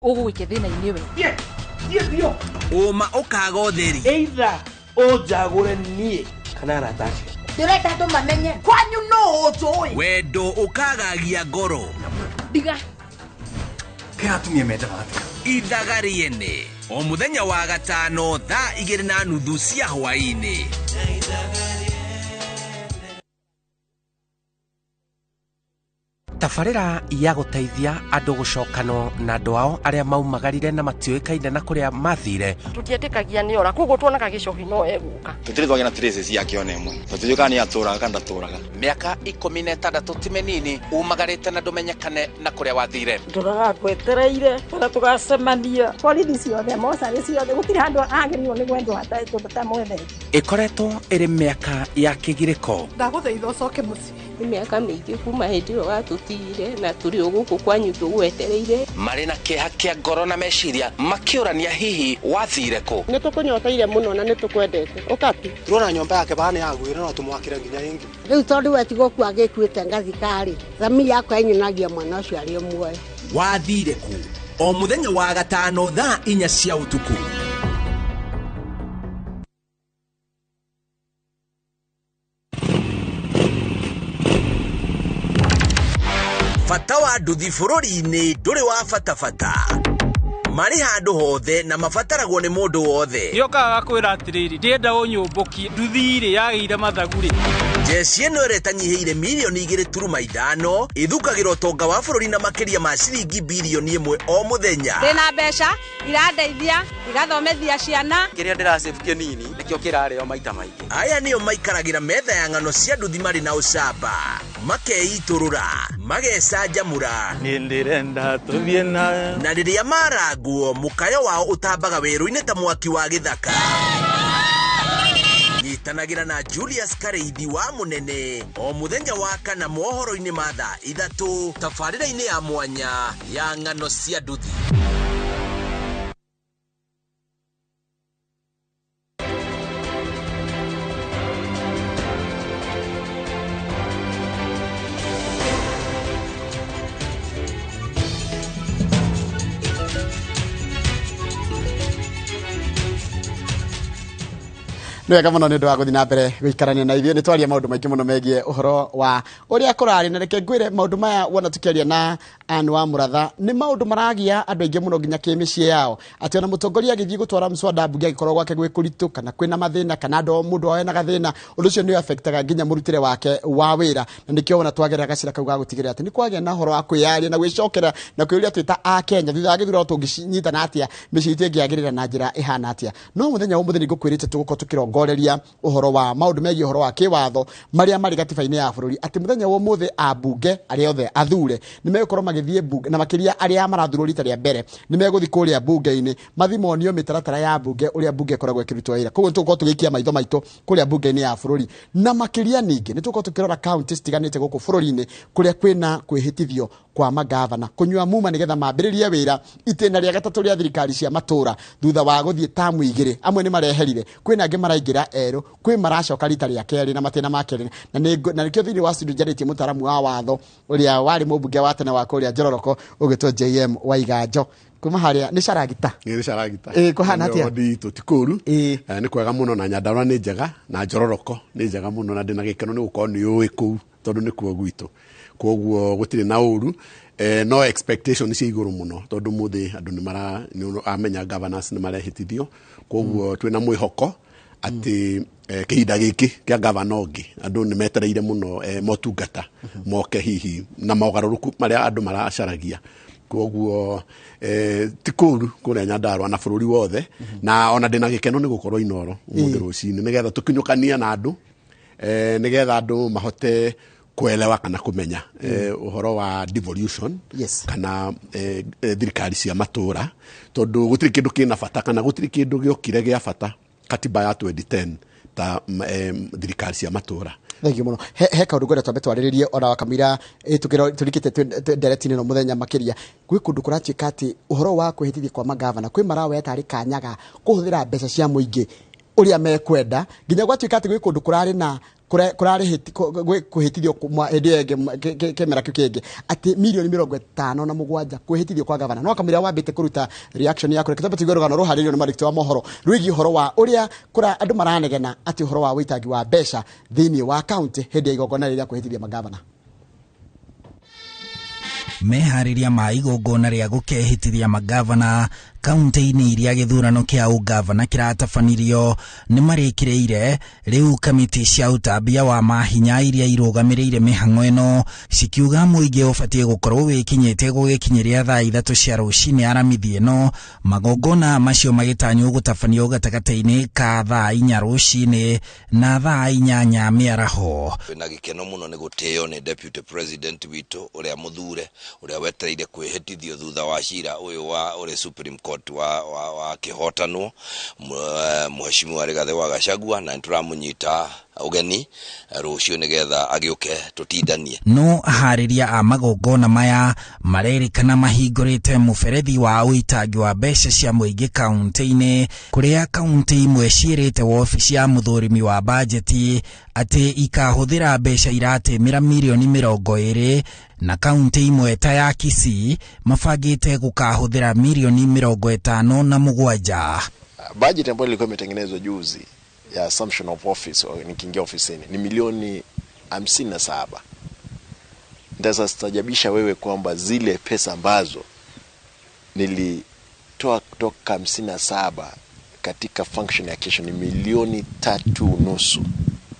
Ũgũgũikia thĩna-inĩ we. Thiĩ biũ. Ũma ũkaga ũtheri. Either ũnjagũre niĩ kana arata acio. Ndĩrenda andũ mamenye kwanyu nũ ũnjũĩ. Wendo ũkagagia ngoro. Ndiga. Kĩ atumia menjaga atĩa? Ithaga rĩene o mũthenya wa gatano thaa 2:30 cia hwaĩ-inĩ. Tabarĩra ya gũteithia andũ gũcokanwo na andũ ao arĩa maumagarire na matiũĩkaine na kũrĩa mathire. Tũtietĩkagia nĩ ora, koguo tuonaga gĩcohi no egũka. Tũtirĩ twagĩa na traces yake ona ĩmwe. Tũtiũĩ kana nĩ atũraga kana ndatũraga. Mĩaka 16 ti mĩnini umagarĩte na ndũmenyekane na kũrĩa wathire. Ndũraga ngwetereire kana tũgacemania. Borithi ciothe, mocarĩ ciothe, gũtirĩ handũ agĩrĩirwo nĩ gwendwo atamwendete. Ĩkoretwo ĩrĩ mĩaka ya kĩgirĩko. Ndagũthaitha ũcoke mũciĩ. Nĩ mĩaka mĩingĩ kuma hĩndĩ ĩyo watũtigire na tũrĩ o gũkũ kwanyu tũgwetereire. Marĩ na kĩeha kĩa ngoro na meciria makĩũrania hihi wathire kũ. Nĩ tũkũnyoteire mũno na nĩ tũkwendete. Ũka tu. Turona nyũmba yake bana yagwĩra no tũmwakĩre nginya ĩngĩ. Rĩu tondũ we tigũkua agĩkuĩte ngathika-rĩ, thamiri yakwa ĩnyonagia mwana ũcio arĩ o muoyo. Wathire kũ? O mũthenya wa gatano thaa 4 cia ũtukũ. Bata wa nduthi bũrũri-inĩ ndũrĩ wa bata bata. Marĩ handũ hothe na mabataragwo nĩ mũndũ wothe. Nĩokaga gakwĩra atĩrĩrĩ, ndĩrenda ũnyũmbũkie, nduthi rĩ yagĩire mathagu rĩ. Jeshi ĩno ĩrĩa ĩtanyihĩire milioni 2.5 ĩthukagĩra ũtonga wa bũrũri na makĩria ma ciringi bilioni 1 o mũthenya. Ndĩna mbeca irandeithia igathomithia ciana. Kĩrĩa ndĩrasave kĩnini nĩkĩo kĩrarĩo maita maingĩ. Aya nĩo maikaragĩra metha ya ng'ano cia nduthi marĩ na ũcamba, makeitũrũra, magecanjamũra. Niĩ ndĩrenda tũthiĩ nawe. Na rĩrĩa marangwo, mũkayo wao ũtambaga werũ-inĩ ta mwaki wa gĩthaka. Nyitanagĩra na Julius Kareithi wa Mũnene o mũthenya wa kana mohoro-inĩ ma thaa 3 tabarĩra-inĩ ya mwanya ya ng'ano cia nduthi. Nĩ wega mũno nĩ ũndũ wa gũthiĩ na mbere gũikarania na ithuĩ. Nĩ twaria maũndũ maingĩ mũno megiĩ ũhoro wa ũrĩa kũrarĩ, na reke ngwĩre maũndũ maya wona tũkĩaria na Ann wa Mũratha nĩ maũndũ maragia andũ aingĩ mũno nginya kĩmĩciĩ yao, atĩ ona mũtongoria agĩthiĩ gũtwara mswada mbunge angĩkorwo gwake gwĩ kũritũ kana kwĩna mathĩna kana andũ mũndũ wao ena gathĩna, ũndũ ũcio nĩ affectaga nginya mũrutĩre wake wa wĩra, na nĩkĩo wona twagerera gacĩra kau ga gũtigĩrĩra atĩ nĩ kwagĩa na ũhoro wa kwĩyaria na gwĩcokera na kwĩyũria twĩ ta Akenya thutha wa gĩthurano tũngĩnyitana atĩa, mĩciĩ itũ ĩngĩagĩrĩra na njĩra ĩhana atĩa. No mũthenya wa ũmũthĩ nĩ ngũkwĩrĩte tũgũkorwo tũkĩrongoreria ũhoro wa maũndũ megiĩ ũhoro wa kĩwatho marĩa marĩ gatiba-inĩ ya bũrũri, atĩ mũthenya wa ũmũthĩ ambunge arĩa othe athure nĩ megũkorwo magĩthiĩ mbunge, na makĩria arĩa marathurwo rita rĩa mbere nĩ megũthiĩ kũrĩa mbunge-inĩ mathiĩ monio mĩtaratara ya mbunge ũrĩa mbunge ĩkoragwo ĩkĩrutwo wĩra. Koguo nĩ tũgũkorwo tũgĩikia maitho maitũ kũrĩa mbunge-inĩ ya bũrũri, na makĩria ningĩ nĩ tũgũkorwo tũkĩrora kaunti citiganĩte gũkũ bũrũri-inĩ kũrĩa kwĩna kwĩhĩtithio kwa magavana kũnyua muma nĩgetha mambĩrĩrie wĩra itĩna rĩa gatatũ rĩa thirikari cia matũra thutha wa gũthiĩ tamu 2. Amwe nĩ mareherire, kwĩna angĩ maraingĩra erũ, kwĩ maracoka rita rĩa kerĩ na matĩna ma kerĩ, na nĩkĩo thĩinĩ wa studio njarĩtie mũtaaramu wa watho ũrĩa warĩ mũmbunge wa tene wa kũrĩa Njororoko ũgĩtwo JM Waiganjo. Kuma harĩa nĩ Caragita. Nĩ Caragita. Kũhana atĩa? Nĩ wodi ti kũru. Nĩ kwega mũno na Nyandarua nĩ njega na Njororoko nĩ njega mũno na ndĩna gĩkeno nĩ gũkorwo nĩ ũĩ kũu tondũ nĩ kuo gwitũ. Koguo gũtirĩ na ũru. No expectation cia igũrũ mũno tondũ mũthĩ andũ nĩ mara nĩ amenya governors nĩ marehĩtithio. Koguo twĩna mwĩhoko atĩ kĩhinda gĩkĩ kĩa governor ũngĩ andũ nĩ metereire mũno motungata moke hihi na mogarũrũku marĩa andũ maracaragia. Koguo ti kũru kũrĩa Nyandarua na bũrũri wothe, na ona ndĩna gĩkeno nĩ gũkorwo Inooro ũmũthĩ rũcinĩ nĩgetha tũkinyũkanie na andũ, nĩgetha andũ mahote kuelewa kana kũmenya ũhoro wa devolution. Yes. Kana thirikari cia matũra, tondũ gũtirĩ kĩndũ kĩna bata kana gũtirĩ kĩndũ gĩokire gĩa bata katiba ya 2010 ta thirikari cia matũra. Thank you mũno. He kaũndũ ngwenda twambe twarĩrĩrie ona wakamũira tũrikĩte ndereti-inĩ ĩno mũthenya makĩria. Gwĩ kũndũ kũratuĩka atĩ ũhoro wa kwĩhĩtithia kwa magavana kwĩ marawoya tarĩ kanyaga kũhũthĩra mbeca cia mũingĩ ũrĩa mekwenda, nginya gwatuĩka atĩ gwĩ kũndũ kũrarĩ na Kũrarĩ kwĩhĩtithio hĩndĩ ĩyo ĩngĩ kĩmera kĩu kĩngĩ atĩ mirioni 57 kwĩhĩtithio kwa gavana. No kamũira wambĩte kũruta reaction yaku, reke twambe tũigue rũgano rũharĩrĩirio nĩ mwandĩki wa mohoro rwĩgiĩ ũhoro wa ũrĩa kũra andũ maranegena atĩ ũhoro wa wĩitangi wa mbeca thĩinĩ wa kaunti hĩndĩ ya igongona rĩrĩa kwĩhĩtithia magavana. Meharĩria ma igongona rĩa gũkehĩtithia magavana kaunti-inĩ iria gĩthurano kĩa ũgavana kĩratabanirio nĩ marĩkĩrĩire. Rĩu kamĩtĩ cia ũtambia wa mahinya iria irũgamĩrĩire mĩhang'o ĩno cikiuga mũingĩ ũbatiĩ gũkorwo wĩkinyĩte gũgĩkinyĩria thaa 3 cia rũcinĩ aramithi ĩno, magongona macio magĩtanywo gũtabanio gatagatĩ-inĩ ka thaa 4 rũcinĩ na thaa 8 mĩaraho. Na gĩkeno mũno nĩ gũtĩo nĩ deputy president witũ ũrĩa mũthure ũrĩa wetereire kwĩhĩtithio thutha wa cira ũyũ wa ũrĩ Supreme Court wa kĩhotanwo Mheshimiwa Rigathĩ wa Gachagua, na nĩtũramũnyita ũgeni rũciũ nĩgetha agĩũke tũtindanie. No aharĩria a magongona maya marerĩkana mahingũrĩte mũberethi wa ũitangi wa mbeca cia mũingĩ kaunti-inĩ, kũrĩa kaunti imwe ciĩrĩte wobici ya mũthũrimi wa bajeti atĩ ikahũthĩra mbeca iratĩmĩra mirioni 20 na kaunti imwe ta ya Kisii mabangĩte gũkahũthĩra mirioni 57. Budget ambayo ilikuwa imetengenezwa juzi ya assumption of office, nikiingia ofisini ni milioni 57. Nitastajabisha wewe kwamba zile pesa ambazo nilitoa kutoka 57 katika function ya kesho ni milioni 3.5.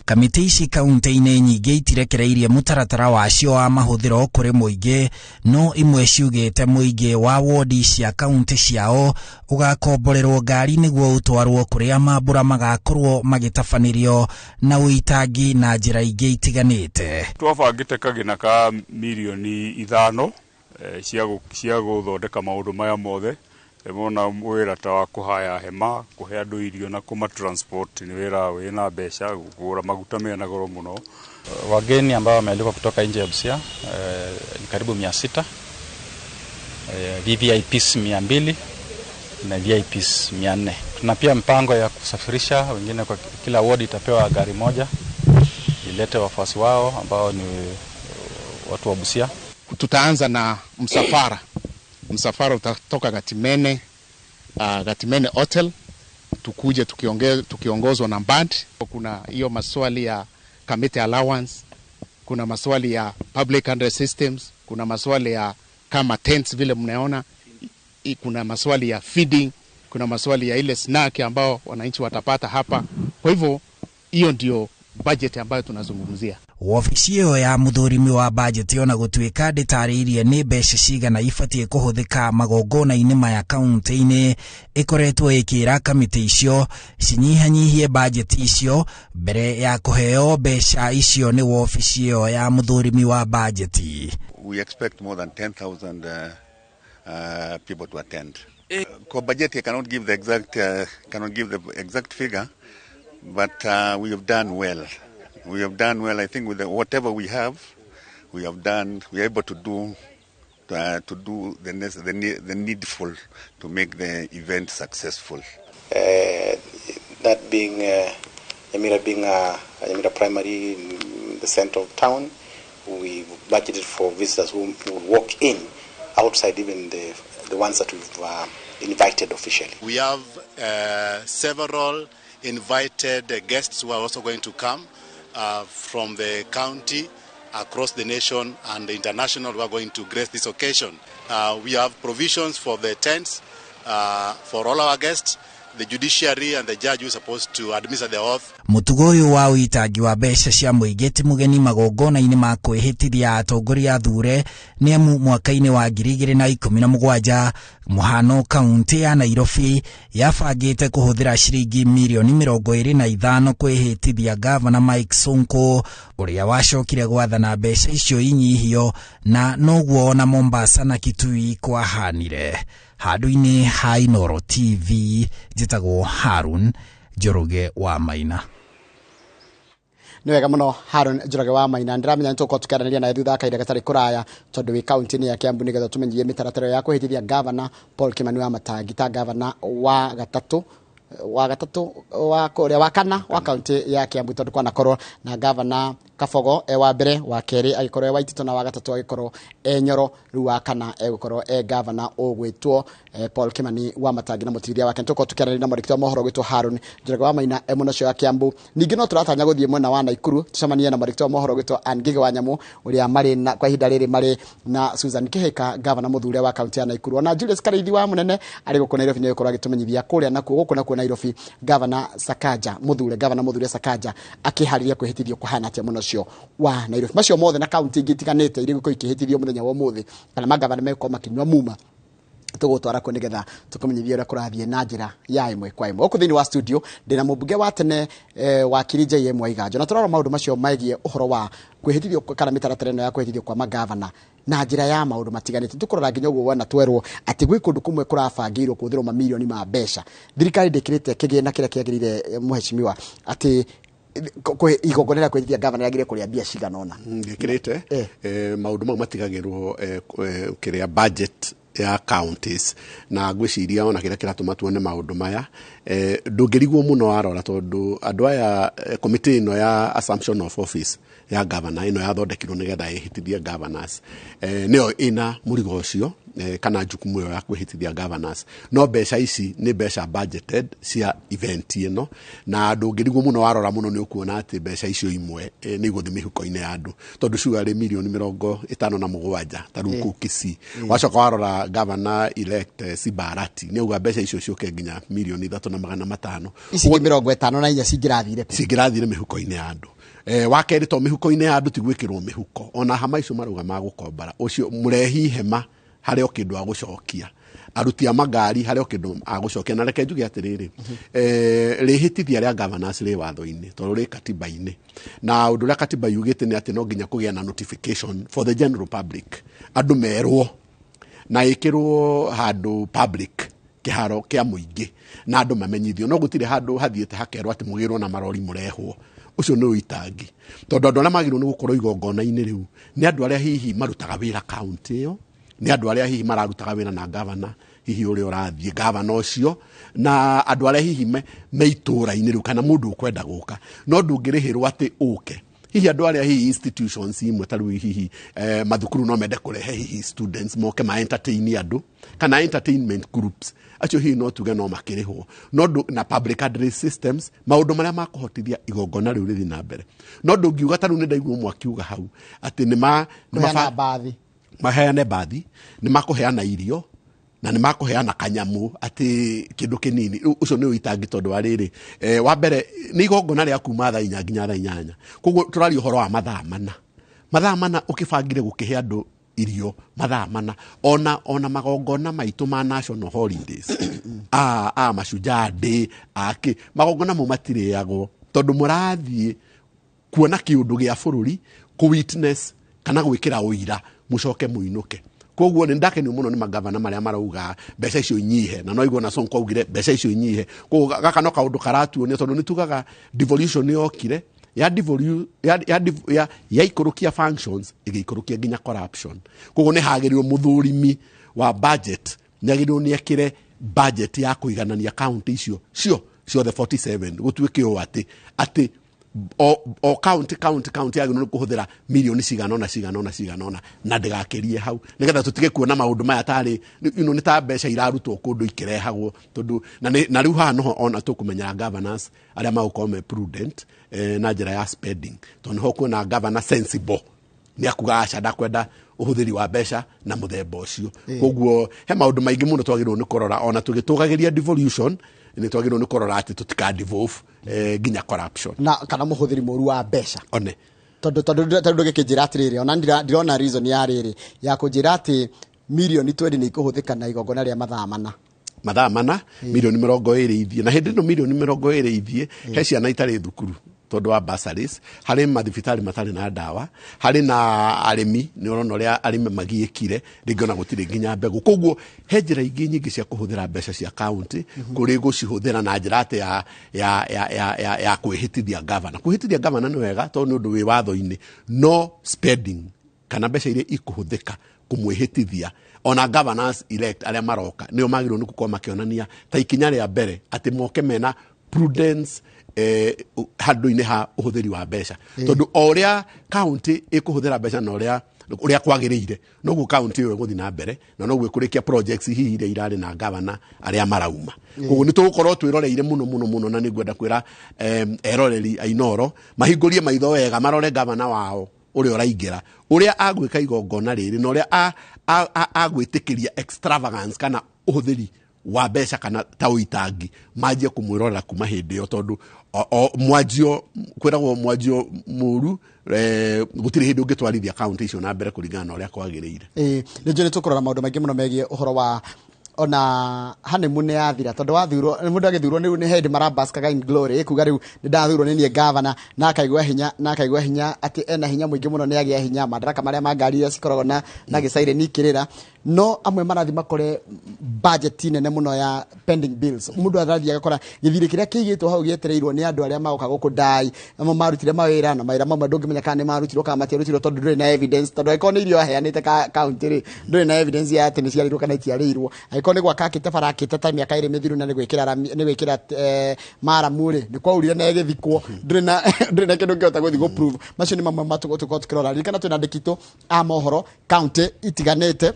Kamĩtĩ ici kaunti-inĩ nyingĩ itirekereirie mũtaratara wacio wa mahũthĩro kũrĩ mũingĩ, no imwe ciugĩte mũingĩ wa wodi cia kaunti ciao ũgakomborerwo ngari nĩguo ũtwarwo kũrĩa mambũra magakorwo magĩtabanĩrio na ũitangi na njĩra ingĩ itiganĩte. Twabangĩte kagĩna ka mirioni 5 cia gũthondeka maũndũ maya mothe. Mona wĩra ta wa kũhaya hema, kũhe andũ irio na kũma transport ni wĩra wĩna mbeca, kũgũra maguta mena goro mũno. Wageni ambao wamealikwa kutoka nje ya Busia ni karibu 600, VVIPs 200 na VIPs 400. Tuna pia mpango ya kusafirisha wengine, kwa kila ward itapewa gari moja ilete wafuasi wao ambao ni watu wa Busia. Tutaanza na msafara. Msafara utatoka Gatimene, Gatimene Hotel, tukuje tukiongozwa na band. Kuna hiyo maswali ya committee allowance, kuna maswali ya public address systems, kuna maswali ya kama tents vile mnaona, kuna maswali ya feeding, kuna maswali ya ile snack ambao wananchi watapata hapa. Kwa hivyo hiyo ndio budget ambayo tunazungumzia. Wabici ĩyo ya mũthũrimi wa bajeti ona gũtuĩka ndĩtarĩirie nĩ mbeca cigana ibatiĩ kũhũthĩka magongona-inĩ maya kaunti-inĩ, ĩkoretwo ĩkĩra kamĩtĩ icio cinyihanyihie bajeti icio mbere ya kũheo mbeca icio nĩ wabici ĩyo ya mũthũrimi wa bajeti. We expect more than 10,000 people to attend. Kwa budget I cannot give the exact figure, but we have done well. We have done well. I think with whatever we have, we have done. We are able to do the needful to make the event successful. That being Nyamira being Nyamira Primary in the center of town, we budgeted for visitors who would walk in outside even the ones that we've invited officially. We have several invited guests who are also going to come from the county, across the nation and the international, who are going to grace this occasion. We have provisions for the tents for all our guests. The judiciary and the judge who is supposed to administer the oath. Mũtugo ũyũ wa ũitangi wa mbeca cia mũingĩ ti mũgeni magongona-inĩ ma kwĩhĩtithia atongoria athure, nĩ amu mwaka-inĩ wa 2017 mũhano kaunti ya Nairobi yabangĩte kũhũthĩra ciringi mirioni 25 kwĩhĩtithia gavana Mike Sonko ũrĩa wacokire gwathana mbeca icio inyihio, na noguo ona Mombasa na Kitui kwahanire. Handũ-inĩ ha Inooro TV njĩtagwo Harun Njoroge wa Maina. Nĩ wega mũno Harun Njoroge wa Maina. Ndĩramenya nĩtũgũkorwo tũkĩaranĩria nawe thutha wa kahinda gatarĩ kũraya tondũ wĩ kaunti-inĩ ya Kiambu nĩgetha tũmenyithie mĩtaratara ya kũhĩtithia gavana Paul Kimani wa Matangi ta gavana wa gatatũ Wa gatatũ wa kũrĩa wa kana wa kaunti ya Kiambu, tondũ kwanakorwo na gavana Kabogo e wa mbere, wa kerĩ agĩkorwo e Waititũ, na wa gatatũ agĩkorwo e Nyoro. Rĩu wa kana egũkorwo e gavana ũgwĩtwo Paul Kimani wa Matangi na mũtigithia wake. Nĩtũkorwo tũkĩaranĩria na mwandĩki wa mohoro gwĩtwo Harun Njoroge wa Maina e mwena ũcio wa Kiambu. Ningĩ no tũratanya gũthiĩ mwena wa Naikuru tũcemanie na mwandĩki wa mohoro gwĩtwo Ann Ngige wa Nyamũ, ũrĩa marĩ na kwa ihinda rĩrĩ marĩ na Susan Kihika, gavana mũthure wa kaunti ya Naikuru. Ona Julius Karaithi wa Mũnene arĩ gũkũ Nairobi nĩegũkorwo agĩtũmenyithia kũrĩa nakuo gũkũ nakuo Nairobi gavana Sakaja mũthure, gavana mũthure Sakaja akĩharĩria kwĩhĩtithio kũhana atĩa mwena ũcio wa Nairobi. Macio mothe na kaunti ingĩ itiganĩte iria igũkorwo ikĩhĩtithio mũthenya wa ũmũthĩ kana magavana megũkorwo makĩnyua muma, tũgũtwara kuo nĩgetha tũkũmenyithia ũrĩa kũrathiĩ na njĩra ya ĩmwe kwa ĩmwe. Gũkũ thĩinĩ wa studio ndĩna mũmbunge wa tene wakiri J.M. Waiganjo, na tũrarora maũndũ macio megiĩ ũhoro wa kwĩhĩtithio kana mĩtaratara ĩno ya kwĩhĩtithio kwa magavana na njĩra ya maũndũ matiganĩte. Tũkũrora nginya ũguo wona twerwo atĩ gwĩ kũndũ kũmwe kũrabangĩirwo kũhũthĩrwo mamirioni ma mbeca, thirikari ndĩkĩrĩte kĩgĩna kĩrĩa kĩagĩrĩire, mũhecimiwa, atĩ igongona rĩa kwĩhĩtithia gavana rĩagĩrĩire kũrĩa mbia cigana ũna. Ngĩkĩrĩte maũndũ mau matigagĩrwo kĩrĩa budget ya counties, na ngwĩciria ona kĩrĩa kĩratũma tuone maũndũ maya, ndũngĩrigwo mũno warora, tondũ andũ aya, committee ĩno ya assumption of office ya governor ĩno yathondekirwo nĩgetha ĩhĩtithie governors, nĩyo ĩna mũrigo ũcio, kana jukumu ĩyo ya kwĩhĩtithia governors, no mbeca ici nĩ mbeca budgeted cia event ĩno, na ndũngĩrigwo mũno warora mũno nĩ ũkuona atĩ mbeca icio imwe nĩ igũthiĩ mĩhuko-inĩ ya andũ, tondũ ciuga rĩ mirioni 57 ta rĩu kũu Kisii. Wacoka warora governor elect Simba Arati nĩ auga mbeca icio ciũke nginya 3,500,000. Ici ingĩ 54 cingĩrathire kũ? Cingĩrathire mĩhuko-inĩ ya andũ. Wa kerĩ, to mĩhuko-inĩ ya andũ, ti gwĩkĩrwo mĩhuko, ona hama icio marauga magũkombara, ũcio mũrehi hema harĩ o kĩndũ agũcokia, aruti a magari harĩ o kĩndũ agũcokia. Na reke njuge atĩrĩrĩ, rĩhĩtithia rĩa governors rĩ watho-inĩ, tondũ rĩ katiba-inĩ, na ũndũ ũrĩa katiba yugĩte nĩ atĩ no nginya kũgĩa na notification for the general public, andũ merwo na ĩkĩrwo handũ public, kĩharo kĩa mũingĩ, na andũ mamenyithio. No gũtirĩ handũ hathiĩte hakerwo atĩ mũgĩrwo na marori mũrehwo. Ũcio nĩ ũitangi, tondũ andũ arĩa magĩrĩirwo nĩ gũkorwo igongona-inĩ rĩu nĩ andũ arĩa hihi marutaga wĩra kaunti ĩyo, nĩ andũ arĩa hihi mararutaga wĩra na gavana hihi ũrĩa ũrathiĩ, gavana ũcio, na andũ arĩa hihi me itũũra-inĩ rĩu, kana mũndũ ũkwenda gũka. No ndũngĩrĩhĩrwo atĩ ũke. Hihi andũ arĩa hihi institutions imwe, ta rĩu hihi mathukuru no mende kũrehe hihi students moke ma entertain andũ, kana entertainment groups, acio hihi no tuge no makĩrĩhwo, no na public address systems, maũndũ marĩa makũhotithia igongona rĩu rĩthiĩ na mbere. No ndũngiuga, ta rĩu nĩ ndaigua ũmwe akiuga hau atĩ nĩ ma nĩ Kũheana mbathi. Maheane mbathi, nĩ makũheana irio na nĩ makũheana kanyamũ, atĩ kĩndũ kĩnini. Rĩu ũcio nĩ ũitangi, tondũ wa rĩrĩ, wa mbere nĩ igongona rĩa kuma thaa 4 nginya thaa 8, koguo tũraria ũhoro wa mathaa 4, mathaa 4 ũkĩbangire gũkĩhe andũ irio mathaa 4. Ona magongona maitũ ma national holidays, a Mashujaa Day, akĩ magongona mau matirĩagwo, tondũ mũrathiĩ kuona kĩũndũ gĩa bũrũri, kũ witness kana gwĩkĩra ũira, mũcoke mũinũke. Koguo nĩ ndakenio mũno nĩ magavana marĩa marauga mbeca icio inyihe, na no igua na Sonko augire mbeca icio inyihe. Koguo gaka no kaũndũ karatuonia, tondũ nĩ tugaga devolution yokire ya devolue ya yaikũrũkia functions, ĩgĩikũrũkia nginya corruption. Koguo nĩ hagĩrĩirwo mũthũrimi wa budget nĩ agĩrĩirwo nĩ ekĩre budget ya kũiganania county icio cio ciothe 47, gũtuĩke ũũ atĩ o county yagĩrĩirwo nĩ kũhũthĩra mirioni cigana ũna, cigana ũna, cigana ũna, na ndĩgakĩrie hau, nĩgetha tũtige kuona maũndũ maya tarĩ nĩ ta mbeca irarutwo kũndũ ikĩrehagwo. Tondũ na rĩu haha noho ona tũkũmenyera governors arĩa magũkorwo me prudent na njĩra ya spending, tondũ nĩho kuona governor sensible nĩ akuga aca, ndakwenda ũhũthĩri wa mbeca na mũthemba ũcio. Koguo he maũndũ maingĩ mũno twagĩrĩirwo nĩ kũrora, ona tũgĩtũgagĩria devolution nĩ twagĩrĩirwo nĩ kũrora atĩ tũtika devolve nginya corruption na kana mũhũthĩri mũru wa mbeca. One. Tondũ gĩkĩnjĩra atĩrĩrĩ, ona ndirona reason ya rĩrĩ ya kũnjĩra atĩ mirioni 20 nĩ ikũhũthĩka na igongona rĩa mathaa 4. Mathaa 4, mirioni 20 ithiĩ, na hĩndĩ ĩno mirioni 20 ithiĩ, he ciana itarĩ thukuru tondũ wa bursaries, harĩ mathibitarĩ matarĩ na ndawa, harĩ na arĩmi, nĩ ũrona ũrĩa arĩmi magiĩkire, rĩngĩ ona gũtirĩ nginya mbegũ. Koguo he njĩra ingĩ nyingĩ cia kũhũthĩra mbeca cia county kũrĩ gũcihũthĩra na njĩra atĩ ya kwĩhĩtithia governor. Kwĩhĩtithia governor nĩ wega, tondũ nĩ ũndũ wĩ watho-inĩ, no spending kana mbeca iria ikũhũthĩka Kũmwĩhĩtithia ona governors elect arĩa maroka nĩo magĩrĩirwo nĩ gũkorwo makĩonania ta ikinya rĩa mbere atĩ moke mena prudence handũ-inĩ ha ũhũthĩri wa mbeca, tondũ o ũrĩa kaunti ĩkũhũthĩra mbeca na ũrĩa kwagĩrĩire, noguo kaunti ĩyo ĩgũthiĩ na mbere na noguo ĩkũrĩkia projects hihi iria irarĩ na gavana arĩa marauma. Koguo nĩ tũgũkorwo twĩroreire mũno mũno mũno, na nĩ ngwenda kwĩra eroreri a Inoro mahingũrie maitho wega, marore gavana wao ũrĩa ũraingĩra, ũrĩa agwĩka igongona rĩrĩ na ũrĩa agwĩtĩkĩria extravagance kana ũhũthĩri wa mbeca kana ta ũitangi, manjie kũmwĩrorera kuma hĩndĩ ĩyo, tondũ mwanjio kwĩragwo mwanjio mũru, gũtirĩ hĩndĩ ũngĩtwarithia kaunti icio na mbere kũringana na ũrĩa kwagĩrĩire. Ĩĩ, nĩ njũĩ nĩ tũkũrora maũndũ maingĩ mũno megiĩ ũhoro wa ona honeymoon nĩ yathira, tondũ wathurwo mũndũ agĩthurwo nĩ hĩndĩ marabaskaga in glory, kuga rĩu nĩ ndathurwo nĩ niĩ gavana, na akaigua hinya, na akaigua hinya atĩ ena hinya mũingĩ mũno, nĩ agĩa hinya madaraka marĩa ma ngari iria cikoragwo na gĩcaireni ikĩrĩra. No amwe marathiĩ makore budget nene mũno ya pending bills. Mũndũ arathiĩ agakora gĩthirĩ kĩrĩa kĩigĩtwo hau gĩetereirwo nĩ andũ arĩa magoka gũkũ ndai, amwe marutire mawĩra na mawĩra mamwe ndũngĩmenya kana nĩ marutirwo kana matiarutirwo, tondũ ndũrĩ na evidence, tondũ angĩkorwo nĩ irio aheanĩte kaunti rĩ, ndũrĩ na evidence ya atĩ nĩ ciarĩirwo kana itiarĩirwo. Angĩkorwo nĩ gwaka akĩte bara akĩte ta mĩaka 2 mĩthiru na nĩ gwĩkĩra maramu rĩ, nĩ kwaurire na ĩgĩthikwo, ndũrĩ na kĩndũ ũngĩhota gũthiĩ gũ prove. Macio nĩ mamwe matũgũkorwo tũkĩrora. Ririkana twĩna andĩki aitũ a mohoro kaunti itiganĩte,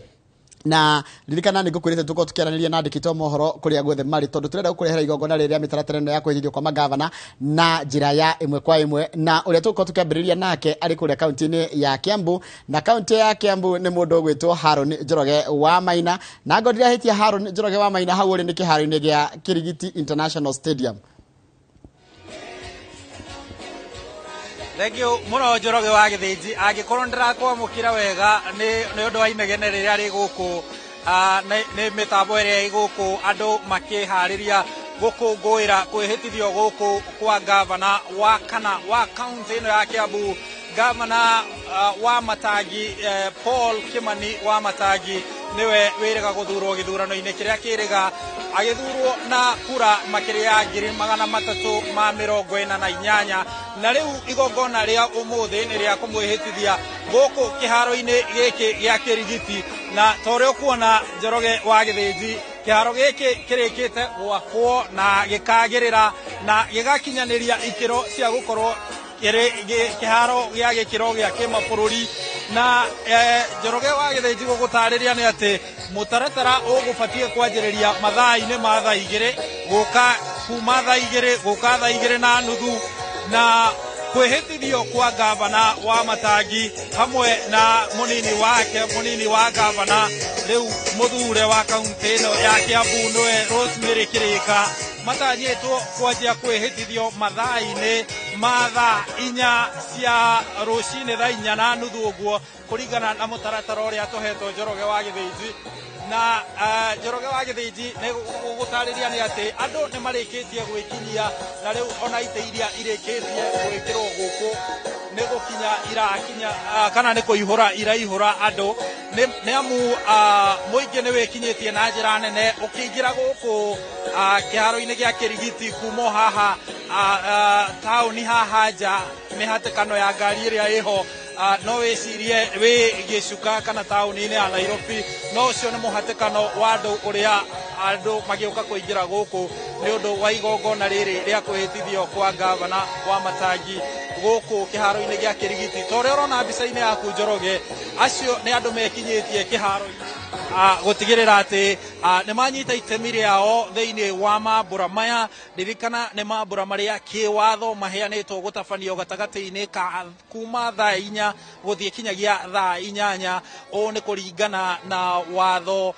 na ririkana nĩ ngũkwĩrĩte tũkorwo tũkĩaranĩria na andĩki a mohoro kũrĩa guothe marĩ, tondũ tũrenda gũkũrehera igongona rĩrĩa mĩtaratara ĩno ya kwĩhithio kwa magavana na njĩra ya ĩmwe kwa ĩmwe, na ũrĩa tũgũkorwo tũkĩambĩrĩria nake arĩ kũrĩa kaunti-inĩ ya Kiambu, na kaunti ya Kiambu nĩ mũndũ ũgwĩtwo Haron Njoroge wa Maina, na ngo ndirahĩtia Haron Njoroge wa Maina hau ũrĩ nĩ kĩharo-inĩ gĩa Kirigiti International Stadium. Thank you mũno Njoroge wa Gĩthĩnji. Angĩkorwo ndĩrakwamũkĩra wega nĩ ũndũ wa inegene rĩrĩa rĩ gũkũ, nĩ mĩtambo ĩrĩa ĩ gũkũ, andũ makĩharĩria gũkũngũĩra kwĩhĩtithio gũkũ kwa gavana wa kana wa kaunti ĩno ya Kiambu, gavana wa Matangi, Paul Kimani wa Matangi nĩwe wĩrĩga gũthurwo gĩthurano-inĩ kĩrĩa kĩrĩga, agĩthurwo na kura makĩria ya 348, na rĩu igongona rĩa ũmũthĩ nĩ rĩa kũmwĩhĩtithia gũkũ kĩharo-inĩ gĩkĩ gĩa Kĩrigiti. Na ta ũrĩa ũkuona Njoroge wa Gĩthĩnji, kĩharo gĩkĩ kĩrĩkĩte gwakwo na gĩkagĩrĩra na gĩgakinyanĩria ikĩro cia gũkorwo kĩharo gĩa gĩkĩro gĩa kĩmabũrũri. Na Njoroge wa Gĩthĩnji gũgũtarĩria nĩ atĩ mũtaratara ũgũbatiĩ kwanjĩrĩria mathaa-inĩ ma thaa 2 gũka kuma thaa 2 gũka thaa 2:30, na kwĩhĩtithio kwa gavana wa Matangi hamwe na mũnini wake, mũnini wa gavana rĩu mũthure wa kaunti ĩno ya Kiambu nĩwe Rosemary Kĩrĩka, matanyĩtwo kwanjia kwĩhĩtithio mathaa-inĩ ma thaa 4 cia rũcinĩ, thaa 4:30 ũguo, kũringana na mũtaratara ũrĩa tũhetwo Njoroge wa Gĩthĩnji. Na Njoroge wa Gĩthĩnji nĩ gũgũtarĩria nĩ atĩ andũ nĩ marĩkĩtie gwĩkinyia, na rĩu ona itĩ iria irĩkĩtie gwĩkĩrwo gũkũ nĩ gũkinya irakinya, kana nĩ kũihũra iraihũra andũ, nĩ amu mũingĩ nĩ wĩkinyĩtie na njĩra nene ũkĩingĩra gũkũ kĩharo-inĩ gĩa Kĩrigiti kuma haha taũni haha nja, mĩhatĩkano ya ngari ĩrĩa ĩho, no wĩcirie wĩ gĩcuka kana taũni-inĩ ya Nairobi, no ũcio nĩ mũhatĩkano wa andũ ũrĩa andũ magĩũka kũingĩra gũkũ nĩ ũndũ wa igongona rĩrĩ rĩa kwĩhĩtithio kwa gavana wa Matangi gũkũ kĩharo-inĩ gĩa Kĩrigiti. Ta ũrĩa ũrona mbica-inĩ yaku Njoroge, acio nĩ andũ mekinyĩtie kĩharo-inĩ gũtigĩrĩra atĩ nĩ manyita itemi rĩao thĩinĩ wa mambũra maya. Ririkana nĩ mambũra marĩa kĩwatho maheanĩtwo gũtabanio gatagatĩ-inĩ ka kuma thaa 4 gũthiĩ kinyagia thaa 8. Ũũ nĩ kũringana na watho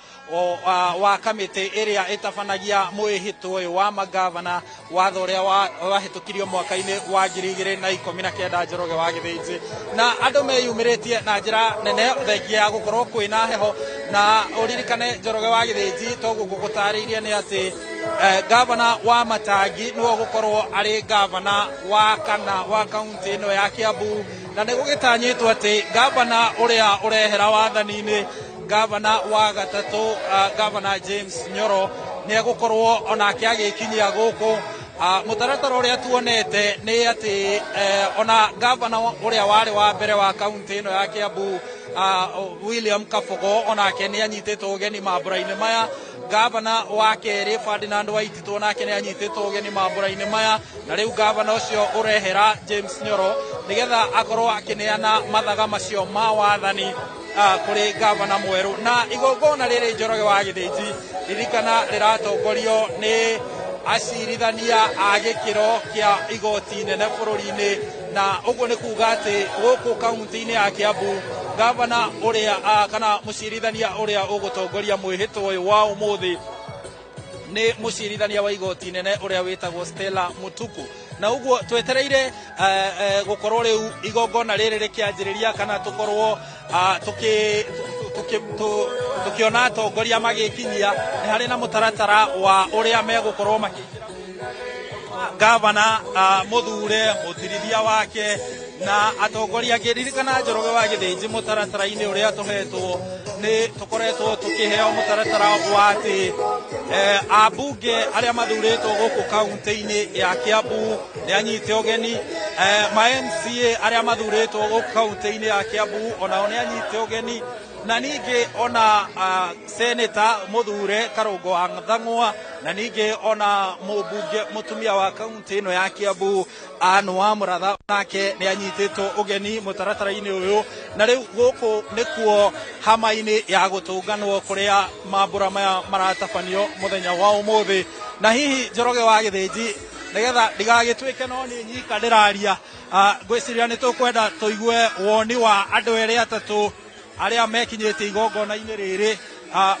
wa kamĩtĩ ĩrĩa ĩtabanagia mwĩhĩtwo ũyũ wa magavana, watho ũrĩa wahĩtũkirio mwaka-inĩ wa 2019 Njoroge wa Gĩthĩnji. Na andũ meyumĩrĩtie na njĩra nene thengia ya gũkorwo kwĩna heho, na ũririkane Njoroge wa Gĩthĩnji toguo ngũgũtarĩirie nĩ atĩ gavana wa Matangi nĩwe ũgũkorwo arĩ gavana wa kana wa kaunti ĩno ya Kiambu, na nĩ gũgĩtanyĩtwo atĩ gavana ũrĩa ũrehera wathani-inĩ, gavana wa gatatũ, gavana James Nyoro, nĩ egũkorwo onake agĩkinyia gũkũ. Mũtaratara ũrĩa tuonete nĩ atĩ ona gavana ũrĩa warĩ wa mbere wa kaunti ĩno ya Kiambu, William Kabogo onake nĩ anyitĩtwo ũgeni mambũra-inĩ maya. Gavana wa kerĩ Ferdinand Waititu onake nĩ anyitĩtwo ũgeni mambũra-inĩ maya, na rĩu gavana ũcio ũrehera James Nyoro nĩgetha akorwo akĩneana mathaga macio ma wathani kũrĩ gavana mwerũ. Na igongona rĩrĩ Njoroge wa Gĩthĩnji, ririkana rĩratongorio nĩ acirithania a gĩkĩro kĩa igoti nene bũrũri-inĩ, na ũguo nĩ kuga atĩ gũkũ kaunti-inĩ ya Kiambu gavana ũrĩa kana mũcirithania ũrĩa ũgũtongoria mwĩhĩtwo ũyũ wa ũmũthĩ nĩ mũcirithania wa igoti nene ũrĩa wĩtagwo Stella Mutuku. Na ũguo twetereire gũkorwo rĩu igongona rĩrĩ rĩkĩanjĩrĩria, kana tũkorwo tukiona atongoria magĩkinyia. Nĩ harĩ na mũtaratara wa ũrĩa megũkorwo makĩingĩra gavana mũthure, mũtirithia wake na atongoria angĩ. Ririkana Njoroge wa Gĩthĩnji, mũtaratara-inĩ ũrĩa tũhetwo nĩ tũkoretwo tũkĩheo mũtaratara wa atĩ ambunge arĩa mathurĩtwo gũkũ kaunti-inĩ ya Kiambu nĩ anyite ũgeni, ma MCA arĩa mathurĩtwo gũkũ kaunti-inĩ ya Kiambu onao nĩ anyite ũgeni, na ningĩ ona seneta mũthure Karũngo wa Thang'wa, na ningĩ ona mũmbunge mũtumia wa kaunti ĩno ya Kiambu Anne wa Mũratha nake nĩ anyitĩtwo ũgeni mũtaratara-inĩ ũyũ. Na rĩu gũkũ nĩkuo hama-inĩ ya gũtũnganwo kũrĩa mambũra maya maratabanio mũthenya wa ũmũthĩ. Na hihi Njoroge wa Gĩthĩnji, nĩgetha ndigagĩtuĩke no niĩ nyika ndĩraria, ngwĩciria nĩ tũkwenda tũigue woni wa andũ erĩ atatũ arĩa mekinyĩtie igongona-inĩ rĩrĩ,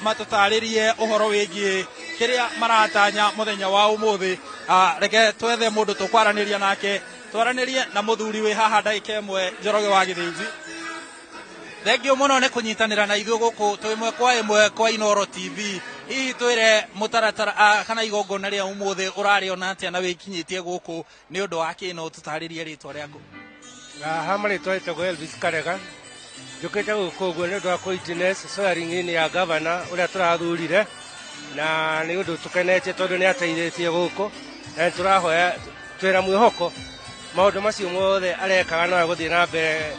matũtarĩrie ũhoro wĩgiĩ kĩrĩa maratanya mũthenya wa ũmũthĩ. Reke twethe mũndũ tũkwaranĩria nake, twaranĩrie na mũthuri wĩ haha ndagĩka ĩmwe. Njoroge wa Gĩthĩnji, thengio mũno nĩ kũnyitanĩra na ithuĩ gũkũ twĩ ĩmwe kwa ĩmwe kwa Inooro TV. Hihi twĩre mũtaratara kana igongona rĩa ũmũthĩ ũrarĩona atĩa na wĩkinyĩtie gũkũ nĩ ũndũ wa kĩ? No tũtarĩrie rĩtwa rĩaku. Haha marĩtwa ĩtagwo Elvis Karega. Njũkĩte gũkũ ũguo nĩ ũndũ wa kũ-witness swearing in ya gavana ũrĩa tũrathurire, na nĩ ũndũ tũkenete tondũ nĩ ateithĩtie gũkũ, na nĩ tũrahoya twĩna mwĩhoko maũndũ macio mothe arekaga no egũthiĩ na mbere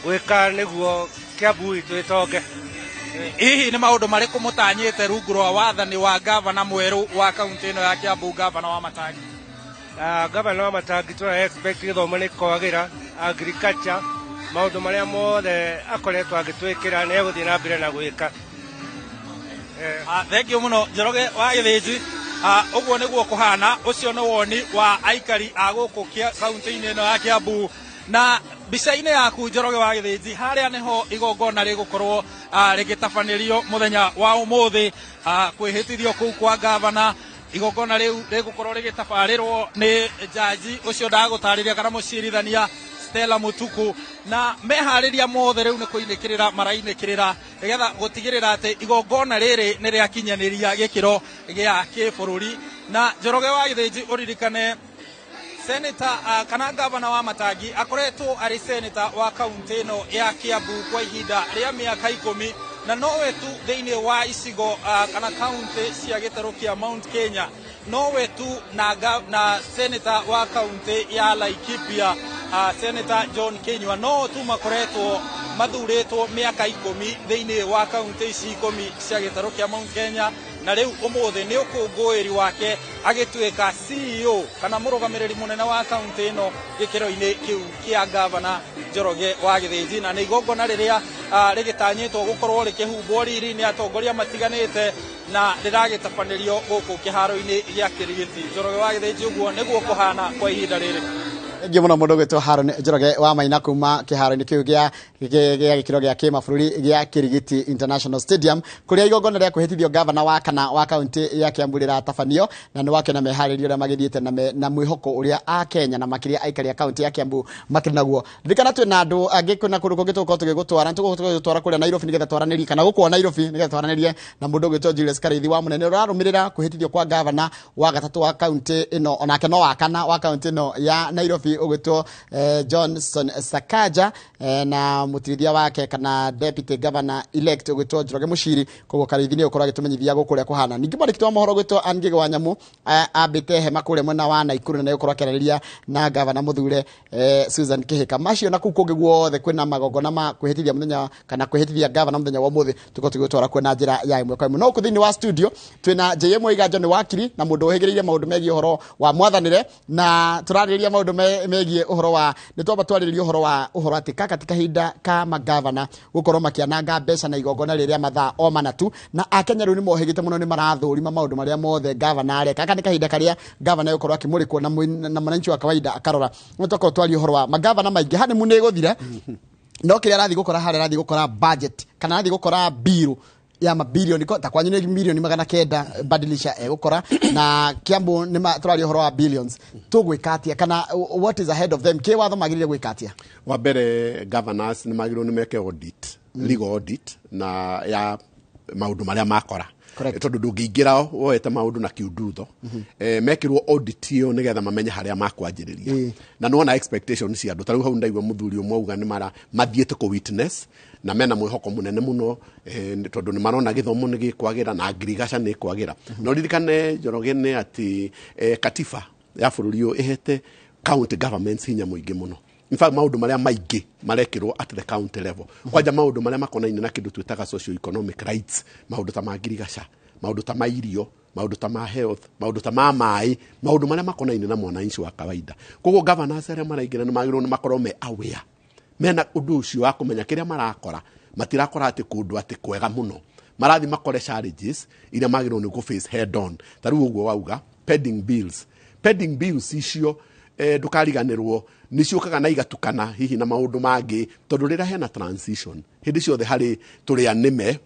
gwĩka nĩguo Kiambu itũ ĩtonge. Hihi nĩ maũndũ marĩkũ mũtanyĩte rungu rwa wathani wa gavana mwerũ wa kaunti ĩno ya Kiambu, gavana wa Matangi? Gavana wa Matangi tũra expect gĩthomo nĩ kwagĩra, agriculture, maũndũ marĩa mothe akoretwo agĩtwĩkĩra nĩ egũthiĩ na mbere na gwĩka. Thengio mũno Njoroge wa Gĩthĩnji. Ũguo nĩguo kũhana. Ũcio nĩ woni wa aikari a gũkũ kaunti-inĩ ĩno ya Kiambu. Na mbica-inĩ yaku Njoroge wa Gĩthĩnji, harĩa nĩho igongona rĩgũkorwo rĩgĩtabanĩrio mũthenya wa ũmũthĩ, kwĩhĩtithio kũu kwa gavana. Igongona rĩu rĩgũkorwo rĩgĩtabarĩrwo nĩ jaji ũcio ndagũtarĩria kana mũcirithania Stella Mutuku, na meharĩria mothe rĩu nĩ kũinĩkĩrĩra marainĩkĩrĩra nĩgetha gũtigĩrĩra atĩ igongona rĩrĩ nĩ rĩakinyanĩria gĩkĩro gĩa kĩbũrũri. Na Njoroge wa Gĩthĩnji, ũririkane seneta kana gavana wa Matangi akoretwo arĩ seneta wa kaunti ĩno ya Kiambu kwa ihinda rĩa mĩaka 10, na nowe tu thĩinĩ wa icigo kana kaunti cia gĩtarũ kĩa Mount Kenya, nowe tu na seneta wa kaunti ya Laikipia Senator John Kinyua, no tu makoretwo mathurĩtwo mĩaka 10 thĩinĩ wa kaunti ici 10 cia gĩtarũ kĩa Mount Kenya. Na rĩu ũmũthĩ nĩ ũkũngũĩri wake agĩtuĩka CEO kana mũrũgamĩrĩri mũnene wa kaunti ĩno gĩkĩro-inĩ kĩu kĩa gavana Njoroge wa Gĩthĩnji. Na nĩ igongona rĩrĩa rĩgĩtanyĩtwo gũkorwo rĩkĩhumbwo riri nĩ atongoria matiganĩte, na rĩragĩtabanĩrio gũkũ kĩharo-inĩ gĩa Kĩrigiti. Njoroge wa Gĩthĩnji, ũguo nĩguo kũhana kwa ihinda rĩrĩ. Thengiũ mũno mũndũ ũgwĩtwo Haron Njoroge wa Maina kuma kĩharo-inĩ kĩu gĩa gĩkĩro gĩa kĩmabũrũri gĩa Kirigiti International Stadium, kũrĩa igongona rĩa kwĩhĩtithio gavana wa kana wa kaunti ya Kiambu rĩratabanio, na nĩ wakĩona meharĩrio ũrĩa magĩthiĩte na mwĩhoko ũrĩa a Kenya na makĩria aikari a kaunti ya Kiambu makĩrĩ naguo. Ririkana twĩna andũ angĩ kwĩna kũndũ kũngĩ tũgũkorwo tũgĩgũtwara, tũgũtwara kũrĩa Nairobi nĩgetha twaranĩrie, kana gũkũ Nairobi nĩgetha twaranĩrie na mũndũ ũgwĩtwo Julius Karĩithi wa Mũnene ũrarũmĩrĩra kwĩhĩtithio kwa gavana wa gatatũ wa kaunti ĩno, onake no wa kana wa kaunti ĩno ya Nairobi. Nairobi ũgwĩtwo Johnson Sakaja na mũtirithia wake kana deputy governor elect ũgwĩtwo Njoroge Muchiri. Koguo Karĩithi nĩ ũkorwo agĩtũmenyithia gũkũ ũrĩa kũhana. Ningĩ mwandĩki wa mohoro ũgwĩtwo Ann Ngĩgĩ wa Nyamũ ambĩte hema kũrĩa mwena wa Naikuru na nĩegũkorwo akĩarĩrĩria na gavana mũthure Susan Kihika. Macio na kũu kũngĩ guothe kwĩna magongona ma kwĩhĩtithia mũthenya kana kwĩhĩtithia gavana mũthenya wa ũmũthĩ, tũkorwo tũgĩtwara kuo na njĩra ya ĩmwe kwa ĩmwe. No gũkũ thĩinĩ wa studio twĩna JM Waiganjo, nĩ wakiri na mũndũ ũhĩgĩrĩire maũndũ megiĩ ũhoro wa mwathanĩre, na tũrarĩrĩria maũndũ megiĩ ũhoro wa nĩ twamba twarĩrĩria ũhoro wa ũhoro atĩ gaka ti kahinda ka magavana gũkorwo makĩananga mbeca na igongona rĩrĩa mathaa o mana tu, na akenya rĩu nĩ mohĩgĩte mũno, nĩ marathũrima maũndũ marĩa mothe gavana areka. Gaka nĩ kahinda karĩa gavana egũkorwo akĩmũrĩkwo na mwananchi wa kawaida akarora. Nĩ twakorwo twaria ũhoro wa magavana maingĩ honeymoon nĩ ĩgũthira, no kĩrĩa arathiĩ gũkora harĩa arathiĩ gũkora budget kana arathiĩ gũkora biru ya mabilioni ta kwanyu nĩ milioni 900 badilisha egũkora, na Kiambu nĩ tũraria ũhoro wa billions. Tũgwĩka atĩa kana what is ahead of them? Kĩ watho magĩrĩire gwĩka atĩa? Wa mbere, governors nĩ magĩrĩirwo nĩ meke audit, legal audit na ya maũndũ marĩa makora, tondũ ndũngĩingĩra woete maũndũ na kiundutho. Mekĩrwo audit ĩyo nĩgetha mamenye harĩa makwanjĩrĩria, na nĩwona expectation cia andũ. Ta rĩu hau ndaigua mũthuri ũmwe auga nĩ mara mathiĩte kũ witness na mena mwĩhoko mũnene mũno, tondũ nĩ marona gĩthomo nĩ gĩkwagĩra na ngirigaca nĩ ĩkwagĩra. Na ũririkane, Njoroge, nĩ atĩ katiba ya bũrũri ũyũ ĩhete county governments hinya mũingĩ mũno. In fact, maũndũ marĩa maingĩ marekĩrwo at the county level, kwanja maũndũ marĩa makonainie na kĩndũ twĩtaga socio economic rights, maũndũ ta ma ngirigaca, maũndũ ta ma irio, maũndũ ta ma health, maũndũ ta ma maĩ, maũndũ marĩa makonainie na mwananchi wa kawaida. Koguo governors arĩa maraingĩra nĩ magĩrĩirwo nĩ makorwo me aware mena ũndũ ũcio wa kũmenya kĩrĩa marakora, matirakora atĩ kũndũ atĩ kwega mũno, marathi makore challenges iria magĩrĩirwo nĩ kũ face head on. Ta rĩu ũguo wauga pending bills, pending bills icio ndũkariganĩrwo nĩ ciũkaga na igatukana hihi na maũndũ mangĩ, tondũ rĩrĩa hena transition hĩndĩ ciothe harĩ tũrĩa nĩme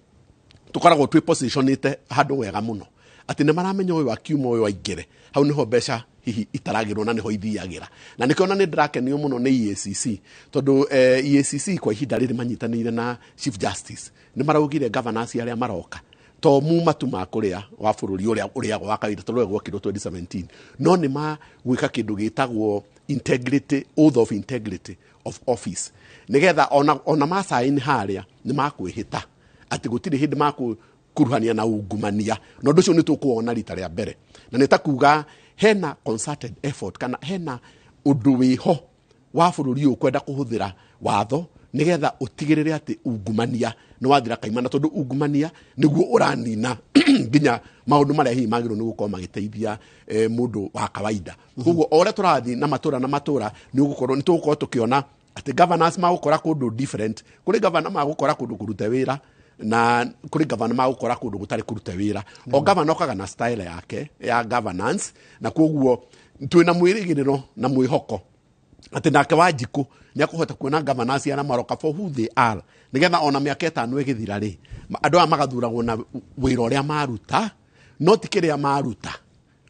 tũkoragwo twĩ positionĩte handũ wega mũno atĩ nĩ maramenya ũyũ akiuma ũyũ aingĩre hau nĩho mbeca hihi itaragĩrwo na nĩho ithiagĩra. Na nĩkĩo ona nĩ ndĩrakenio mũno nĩ EACC, tondũ EACC kwa ihinda rĩrĩ manyitanĩire na Chief Justice nĩ maraugire governors arĩa maroka to muma tu ma kũrĩa wa bũrũri ũrĩa ũrĩagwo wa kawaida tondũ gwokirwo 2017, no nĩ ma gwĩka kĩndũ gĩtagwo integrity, oath of integrity of office, nĩgetha ona masaini harĩa nĩ makwĩhĩta atĩ gũtirĩ hĩndĩ makũkuruhania na ungumania. Na ũndũ ũcio nĩ tũkũwona rita rĩa mbere, na nĩ ta kuga hena concerted effort kana hena ũndũ wĩho wa bũrũri ũyũ kwenda kũhũthĩra watho nĩgetha ũtigĩrĩre atĩ ungumania nĩ wathira kaimana, tondũ ungumania nĩguo ũranina nginya maũndũ marĩa hihi magĩrĩirwo nĩ gũkorwo magĩteithia mũndũ wa kawaida. Koguo o ũrĩa tũrathiĩ na matũra na matũra, nĩ ũgũkorwo nĩ tũgũkorwo tũkĩona atĩ governors magũkora kũndũ different. Kũrĩ governor magũkora kũndũ kũrute wĩra na kũrĩ governor magũkora kũndũ gũtarĩ kũrute wĩra. O governor okaga na style yake ya governance, na koguo twĩna mwĩrĩgĩrĩro na mwĩhoko atĩ nake Wanjikũ nĩ akũhota kuona governors arĩa maroka for who they are, nĩgetha ona mĩaka 5 ĩgĩthira rĩ, andũ aya magathuragwo na wĩra ũrĩa maruta, no ti kĩrĩa maruta,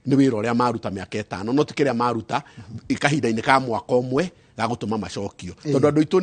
nĩ wĩra ũrĩa maruta mĩaka 5, no ti kĩrĩa maruta kahinda-inĩ ka mwaka ũmwe ga gũtũma macokio, tondũ andũ aitũ